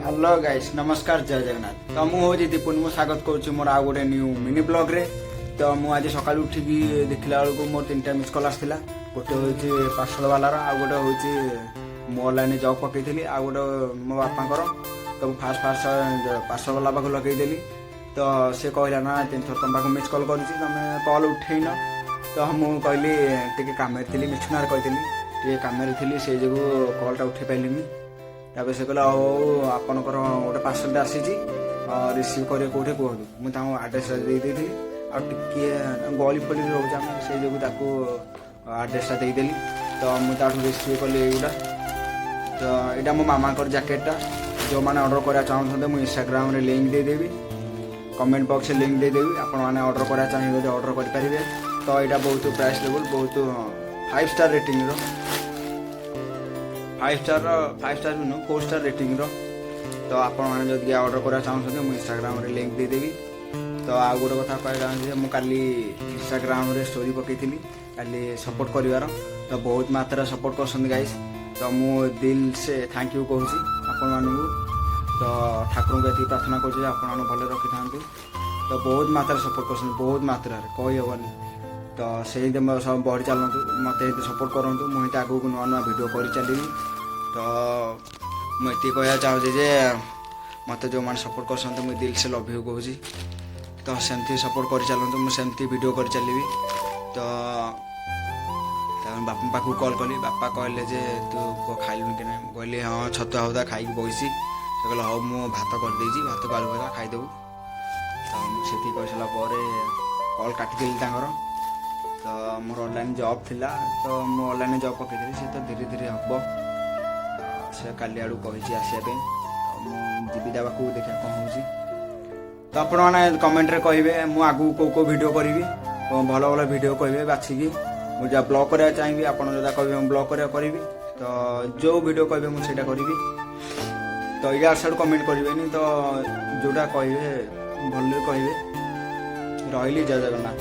Hello guys, ନମସ୍କାର, ଜୟ ଜଗନ୍ନାଥ। ତ ମୁଁ ହେଉଛି ଦୀପୁନ, ମୁଁ ସ୍ୱାଗତ କରୁଛି ମୋର ଆଉ ଗୋଟେ ନ୍ୟୁ ମିନି ବ୍ଲଗ୍ରେ। ତ ମୁଁ ଆଜି ସକାଳୁ ଉଠିକି ଦେଖିଲା ବେଳକୁ ମୋର ତିନିଟା ମିସ୍ କଲ୍ ଆସିଥିଲା। ଗୋଟେ ହେଉଛି ପାର୍ସଲ ବାଲାର, ଆଉ ଗୋଟେ ହେଉଛି ମୁଁ ଅନଲାଇନରେ ଜବ୍ ପକେଇଥିଲି, ଆଉ ଗୋଟେ ମୋ ବାପାଙ୍କର। ତ ମୁଁ ଫାଷ୍ଟ ଫାଷ୍ଟ ପାର୍ସଲ ବାଲା ପାଖକୁ ଲଗେଇଦେଲି। ତ ସେ କହିଲା, ନା ତିନିଥର ତମ ପାଖକୁ ମିସ୍ କଲ୍ କରିଛି, ତମେ କଲ୍ ଉଠେଇନ। ତ ମୁଁ କହିଲି ଟିକେ କାମରେ ଥିଲି, ମିଛୁନାରେ କହିଥିଲି ଟିକେ କାମରେ ଥିଲି, ସେଇ ଯୋଗୁଁ କଲ୍ଟା ଉଠେଇ ପାରିଲିନି। ତାପରେ ସେ କହିଲା, ହଉ, ଆପଣଙ୍କର ଗୋଟେ ପାର୍ସଲଟା ଆସିଛି, ରିସିଭ୍ କରିବେ କେଉଁଠି କୁହନ୍ତୁ। ମୁଁ ତାଙ୍କୁ ଆଡ୍ରେସଟା ଦେଇ ଦେଇଥିଲି। ଆଉ ଟିକିଏ ଗଳି ଫଳିରେ ରହୁଛି ଆମେ, ସେଇ ଯୋଗୁଁ ତାକୁ ଆଡ୍ରେସଟା ଦେଇଦେଲି। ତ ମୁଁ ତାଠୁ ରିସିଭ୍ କଲି ଏଇଗୁଡ଼ା। ତ ଏଇଟା ମୋ ମାମାଙ୍କର ଜ୍ୟାକେଟଟା। ଯେଉଁମାନେ ଅର୍ଡ଼ର କରିବାକୁ ଚାହୁଁଛନ୍ତି, ମୁଁ ଇନଷ୍ଟାଗ୍ରାମରେ ଲିଙ୍କ୍ ଦେଇଦେବି, କମେଣ୍ଟ ବକ୍ସରେ ଲିଙ୍କ୍ ଦେଇଦେବି। ଆପଣମାନେ ଅର୍ଡ଼ର କରିବାକୁ ଚାହିଁବେ ଯଦି ଅର୍ଡ଼ର କରିପାରିବେ। ତ ଏଇଟା ବହୁତ ପ୍ରାଇସ୍ ଲେବୁଲ୍, ବହୁତ ଫାଇଭ୍ ଷ୍ଟାର୍ ରେଟିଂର, ଫାଇଭ୍ ଷ୍ଟାର୍ର, ଫାଇଭ୍ ଷ୍ଟାର୍ ବି ନୁହଁ, ଫୋର୍ ଷ୍ଟାର୍ ରେଟିଂର। ତ ଆପଣମାନେ ଯଦି ଅର୍ଡ଼ର କରିବାକୁ ଚାହୁଁଛନ୍ତି, ମୁଁ ଇନଷ୍ଟାଗ୍ରାମରେ ଲିଙ୍କ୍ ଦେଇଦେବି। ତ ଆଉ ଗୋଟେ କଥା କହିବାକୁ ଚାହୁଁଛି ଯେ ମୁଁ କାଲି ଇନଷ୍ଟାଗ୍ରାମରେ ଷ୍ଟୋରି ପକେଇଥିଲି କାଲି ସପୋର୍ଟ କରିବାର। ତ ବହୁତ ମାତ୍ରାରେ ସପୋର୍ଟ କରୁଛନ୍ତି ଗାଇସ୍। ତ ମୁଁ ଦିଲ୍ ସେ thank you କହୁଛି ଆପଣମାନଙ୍କୁ। ତ ଠାକୁରଙ୍କୁ ଏତିକି ପ୍ରାର୍ଥନା କରୁଛି ଯେ ଆପଣମାନଙ୍କୁ ଭଲରେ ରଖିଥାନ୍ତୁ। ତ ବହୁତ ମାତ୍ରାରେ ସପୋର୍ଟ କରୁଛନ୍ତି, ବହୁତ ମାତ୍ରାରେ, କହିହେବନି। ତ ସେଇ ସବୁ ବଢ଼ି ଚାଲନ୍ତୁ, ମୋତେ ଏମିତି ସପୋର୍ଟ କରନ୍ତୁ, ମୁଁ ଏମିତି ଆଗକୁ ନୂଆ ନୂଆ ଭିଡ଼ିଓ କରି ଚାଲିବି। ତ ମୁଁ ଏତିକି କହିବାକୁ ଚାହୁଁଛି ଯେ ମୋତେ ଯେଉଁମାନେ ସପୋର୍ଟ କରୁଛନ୍ତି, ମୁଁ ଦିଲ୍ ସେ ଲଭ୍ you କହୁଛି। ତ ସେମିତି ସପୋର୍ଟ କରି ଚାଲନ୍ତୁ, ମୁଁ ସେମିତି ଭିଡ଼ିଓ କରି ଚାଲିବି। ତ ତାପରେ ବାପାଙ୍କ ପାଖକୁ କଲ୍ କଲି। ବାପା କହିଲେ ଯେ ତୁ ଖାଇଲୁଣି କି ନାହିଁ? ମୁଁ କହିଲି ହଁ, ଛତୁଆ ଫତୁଆ ଖାଇକି ବସିଛି। ସେ କହିଲେ, ହଉ, ମୁଁ ଭାତ କରିଦେଇଛି, ଭାତକୁ ଆଳୁ ଭଜା ଖାଇଦେବୁ। ତ ମୁଁ ସେତିକି କହିସାରିଲା ପରେ କଲ୍ କାଟିଦେଲି ତାଙ୍କର। ତ ମୋର ଅନଲାଇନ୍ ଜବ୍ ଥିଲା, ତ ମୁଁ ଅନଲାଇନ୍ ଜବ୍ ପକେଇଥିଲି। ସେ ତ ଧୀରେ ଧୀରେ ହେବ। ସେ କାଲି ଆଡ଼କୁ କହିଛି ଆସିବା ପାଇଁ। ତ ମୁଁ ଯିବି ତା ପାଖକୁ, ଦେଖିବା କ'ଣ ହେଉଛି। ତ ଆପଣମାନେ କମେଣ୍ଟରେ କହିବେ ମୁଁ ଆଗକୁ କେଉଁ କେଉଁ ଭିଡ଼ିଓ କରିବି, ଭଲ ଭଲ ଭିଡ଼ିଓ କହିବେ ବାଛିକି। ମୁଁ ଯାହା ବ୍ଲଗ୍ କରିବାକୁ ଚାହିଁବି, ଆପଣ ଯେଉଁଟା କହିବେ ମୁଁ ବ୍ଲଗ୍ କରିବାକୁ କରିବି। ତ ଯେଉଁ ଭିଡ଼ିଓ କହିବେ ମୁଁ ସେଇଟା କରିବି। ତ ଇଆଡ଼ୁ ସିଆଡ଼ୁ କମେଣ୍ଟ କରିବେନି। ତ ଯେଉଁଟା କହିବେ ଭଲରେ କହିବେ। ରହିଲି, ଜୟ ଜଗନ୍ନାଥ।